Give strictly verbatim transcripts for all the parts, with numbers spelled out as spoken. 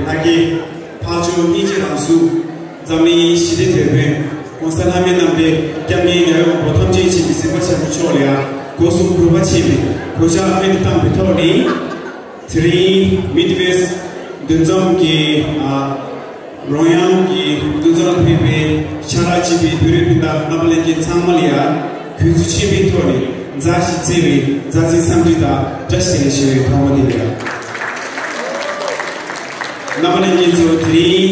ད་གིན་འཕགས་མཆོག་སྙིང་རྗེ་རང་གཟུགས། འཛམ་གླིང་ཞི་བདེའི་དེད་དཔོན་༸གོང་ས་ལྷ་མིའི་རྣམ་འདྲེན། སྐྱབས་གནས་རྒྱལ་བའི་དབང་པོ་ཐམས་ཅད་མཁྱེན་པའི་གཟིགས་པ་ཆེན་པོ་མཆོག་ལ་ཡང་སྒོ་གསུམ་གུས་པ་ཆེན་པོས་གུས་ཕྱག་སྔོན་དུ་བཏང་བའི་ཐོག་ནས། དེ་རིང་མིཌ་ཝེསྟ་འདུ་འཛོམས་ཀྱི་ཨ་རོལ་དབྱངས་ཀྱི་འདུ་འཛོམས་ལ་ཕེབས་པའི་ཕྱག་རོགས་བྱེད་པའི་བོད་རིགས་སྤུན་ཟླ་རྣམ་པ་ལྷན་རྒྱས་ཚང་མ་ལ་ཡང་གུས་བསུ་ཆེན་པོའི་ཐོག་ནས་མཛའ་ཞིང་བརྩེ་བའི་མཛའ་བརྩེའི་འཚམས་འདྲི་དང་བཀྲ་ཤིས་བདེ་ལེགས་ཞུ་བའི་ཐོག་མ་དེ་ལ་ཡང་། རྣམ་པ་ལྷན་རྒྱས་ཚོ་དེ་རིང་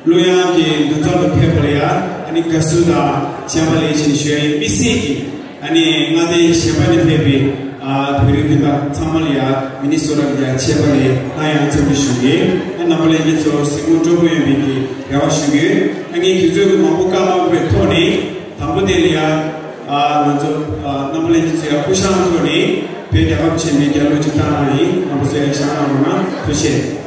གླུ་དབྱངས་ཀྱི་འདུ་འཛོམས་ལ་ཕེབས་པ་ལ་ཡང་ཨ་ནི་དགའ་བསུ་དང་བྱམས་པ་ལེགས་ཤིང་ཞུ་ཡི། དམིགས་བསལ་གྱིས་ཨ་ནི་མངའ་སྡེ་གཞན་པ་ནས་ཕེབས་པའི་ཨ་བོད་རིགས་སྤུན་ཟླ་ཚང་མ་ལ་ཡང་མི་ནི་སོ་ཊ་ལ་ཡང་ཆེད་ཕེབས་ནས་སླར་ཡང་འཚམས་འདྲི་ཞུ་གི། ཨ་རྣམ་པ་ལྷན་རྒྱས་ཚོ་གཟིགས་མོ་སྤྲོ་པོ་ཡོང་བའི་གི་རེ་བ་ཞུ་གི། ཨ་ངས་དུས་ཚོད་ཀྱི་མང་པོ་བཀག་མ་དགོས་པའི་ཐོག་ནས། དང་པོ་དེ་ལ་ཡང་ཨ་ང་ཚོ་ཨ་རྣམ་པ་ལྷན་རྒྱས་ཚོ་ཡང་སྐུ་ཞབས་ཐོག་ནས་བོད་རྒྱལ་ཁབ་ཆེན་མོའི་རྒྱལ་གླུ་ཅིག་བཏང་གནང་ཡིན། རྣམ་པ་ཚོ་ཡང་བཞེངས་གནང་རོགས་གནང་། ཐུགས་རྗེ་ཆེ།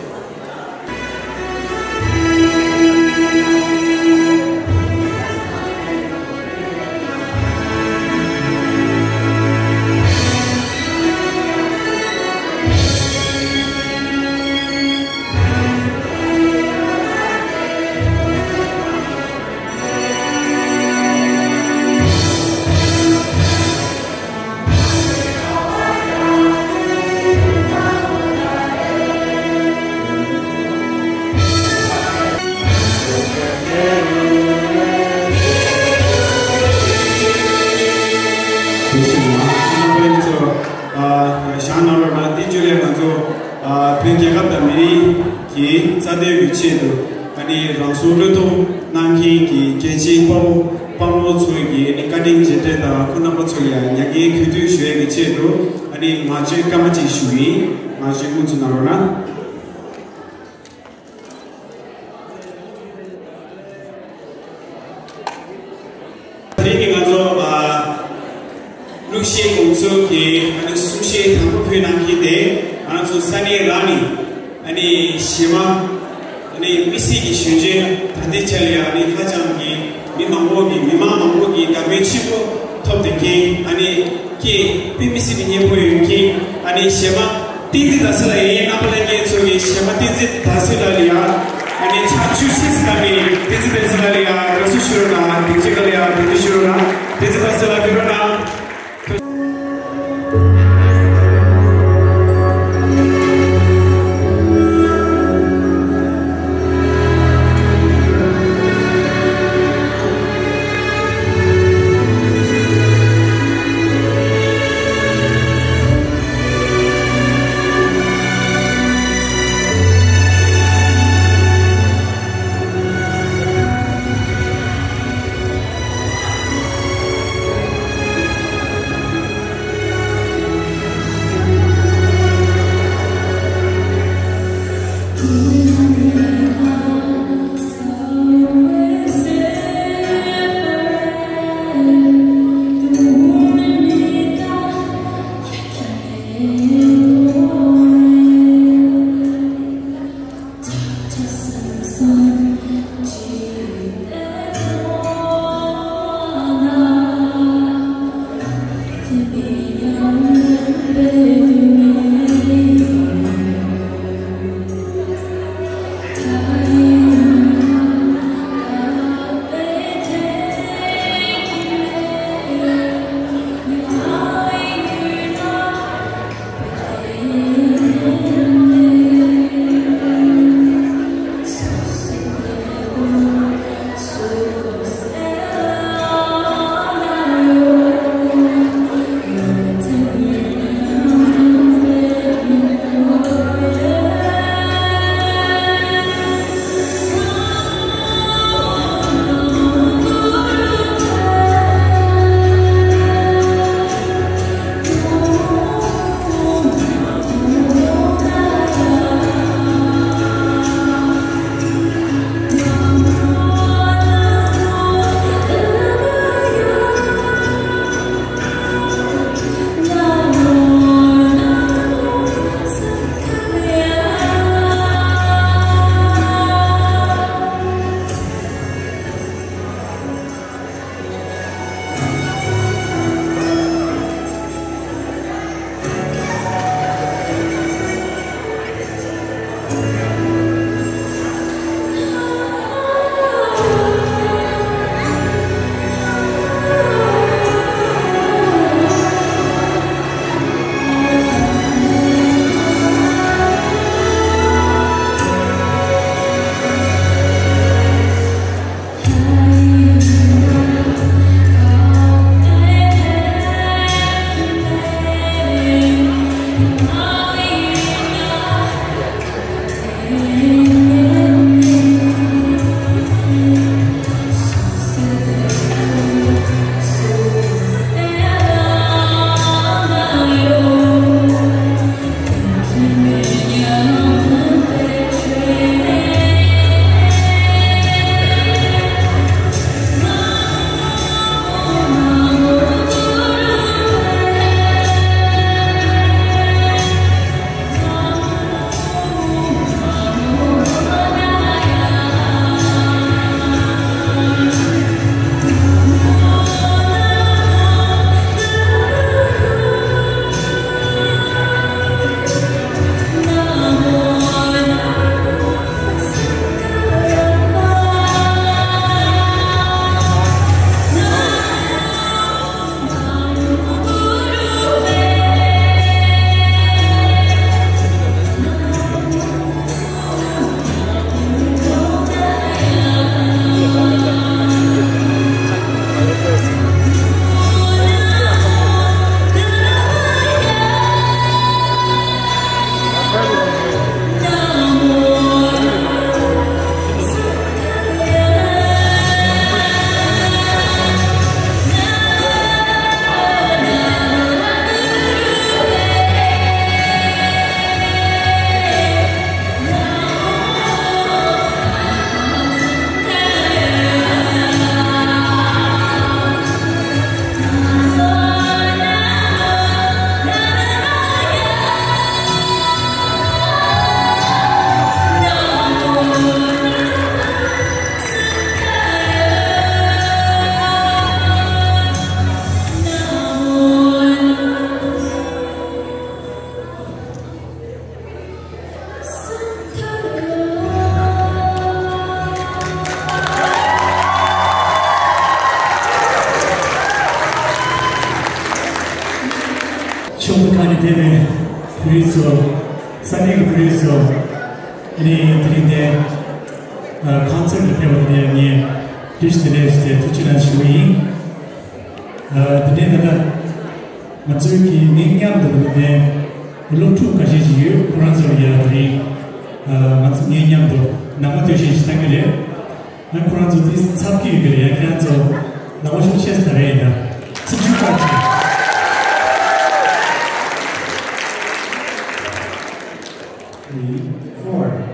བཞེངས་གནང་རོགས་གནང་། དེ་བརྒྱུད་ལས་ང་ཚོ་བོད་རྒྱལ་ཁབ་དང་མི་རིགས་ཀྱི་རྩ་དོན་གྱི་ཆེད་དུ་ཨ་ནི་རང་སྲོག་བློས་ཐོངས་གནང་མཁན་གྱི་རྒྱལ་གཅེས་དཔའ་བོ་དཔའ་མོ་ཚོ་གི་ཨ་ནི་བཀའ་དྲིན་རྗེས་དྲན་དང་ཁོང་རྣམ་པ་ཚོ་ལ་ཡང་མྱ་ངན་གུས་འདུད་ཞུ་ཡས་ཀྱི་ཆེད་དུ་ཨ་ནི་ངག་བཅད་སྐར་མ་གཅིག་ཞུ་ཡིན། ངག་བཅད་དབུ་འཛུགས་གནང་རོགས་གནང་། དེ་ནི་ང་ཚོ་ཨ་གླུ་གཞས་དགོང་ཚོགས་ཀྱི་ཨ་ནི་གསུང་བཤད་དང་པོ་ཕུལ་གནང་མཁན་དེ་ང་ཚོ་ས་གནས་རང་ནས་ཨ་ནི་གཞས་མ་ཨ་ནི་དམིགས་བསལ་གྱི་གཞོན་སྐྱེས་ད་ལྟའི་ཆ་ལ་ཡང་ཨ་ནི་ཧ་ཅང་གི་མི་མང་པོ་གི་མི་མང་མང་པོ་གི་དགའ་མོས་ཆེན་པོ་ཐོབ་བསྡད་མཁན། ཨ་ནི་ཀྱེ་དཔེ་མི་སྲིད་པའི་སྙན་པོ་ཡོད་མཁན་ཨ་ནི་གཞས་མ་བསྟན་འཛིན་ཟླ་ཟེར་ལགས་ཡིན། རྣམ་པ་ལྷན་རྒྱས་ཚོ་གིས་གཞས་མ་བསྟན་འཛིན་ཟླ་ཟེར་ལགས་ལ་ཡང་ཨ་ནི་ཕྱག་ཕྱིད་ཆེ་ཙམ་ནས་བསྟན་འཛིན་ཟླ་ཟེར་ལགས་ལ་ཡང་དགའ་བསུ་ཞུ་རོགས་གནང་། སྡིངས་ཆའི་སྒང་ལ་ཡང་དགའ་བསུ་ཞུ་རོགས་གནང་། བསྟན་འཛིན་ཟླ་ཟེར་ལགས་ཕེབས་རོགས་གནང་། ཕྱོགས་མཐའ་ཁག་ནས་ཕེབས་པའི་བོད་རིགས་ཚོ། ས་གནས་ཀྱི་བོད་རིགས་ཚོ། ཨ་ནི་དེ་རིང་འདིར་ཁོན་སར་ཊི་ལ་ཕེབས་པ་དེ་ལ་ངས་བཀྲ་ཤིས་བདེ་ལེགས་ཞུ་བའི་ཐུགས་རྗེ་གནང་ཞུ་གི་ཡིན། ཨ། དེ་འདྲའི་ད་ལྟ་ང་ཚོའི་གི་ངའི་མཉམ་དུ་ལོ་ཐུག་ཁ་ཤས་ཤིག་ཡོད། ཁོ་རང་ཚོ་ཡ་དེ་རིང་ང་ཚོ་ངའི་མཉམ་དུ་ནང་མ་སྟོད་གཞས་ཤིག་བཏང་གི་རེད། ང་ཁོ་རང་ཚོ་དེ་འཚབ་ཀྱི་ཡོད་ཀྱི་རེད། ཡ་ཁྱེད་རང་ཚོ་ལག་པ་ཤུགས་ཆེ་ཙམ་རེད་ཡིན་ན་ཚིག་ཆུ་བཀག་ཅིག Three, four.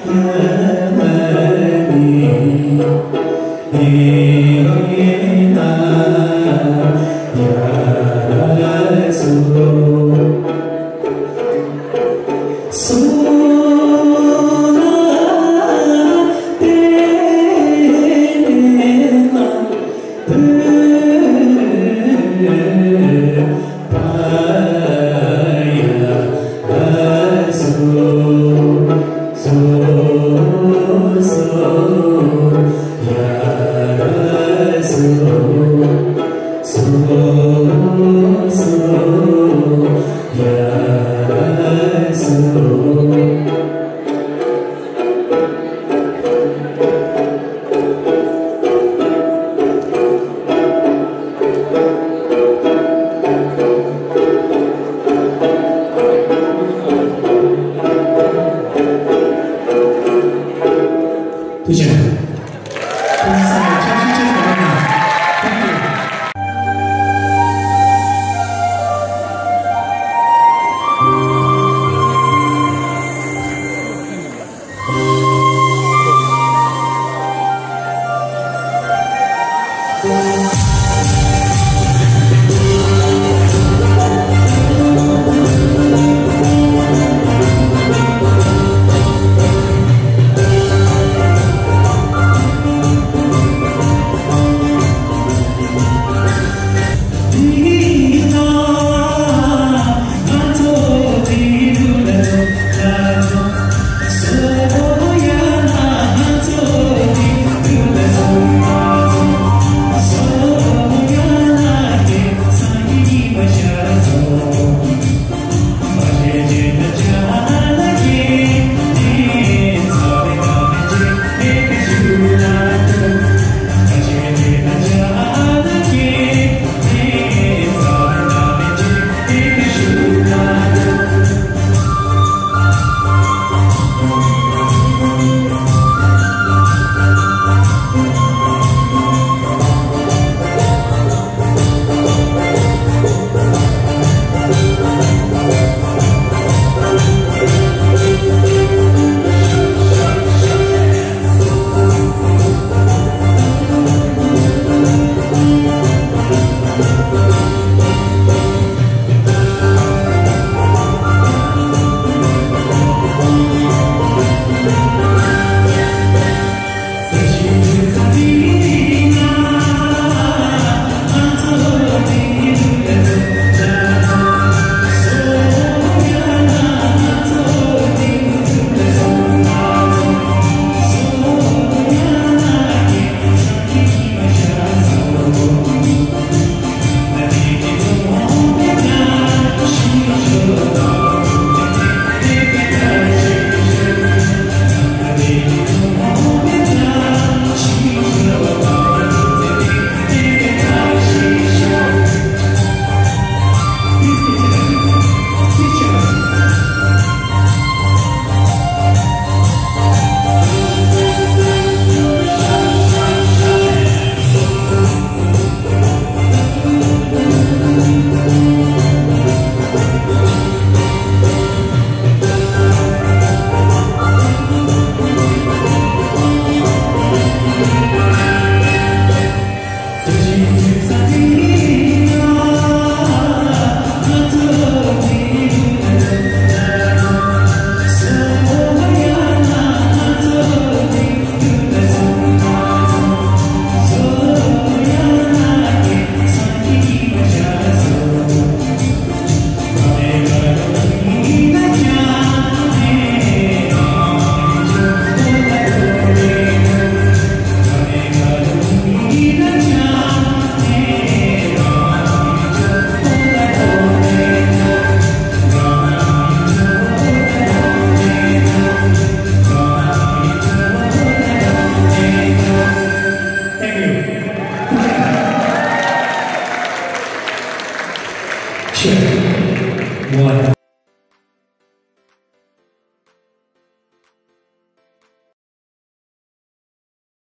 ཐུགས་རྗེ་ཆེ།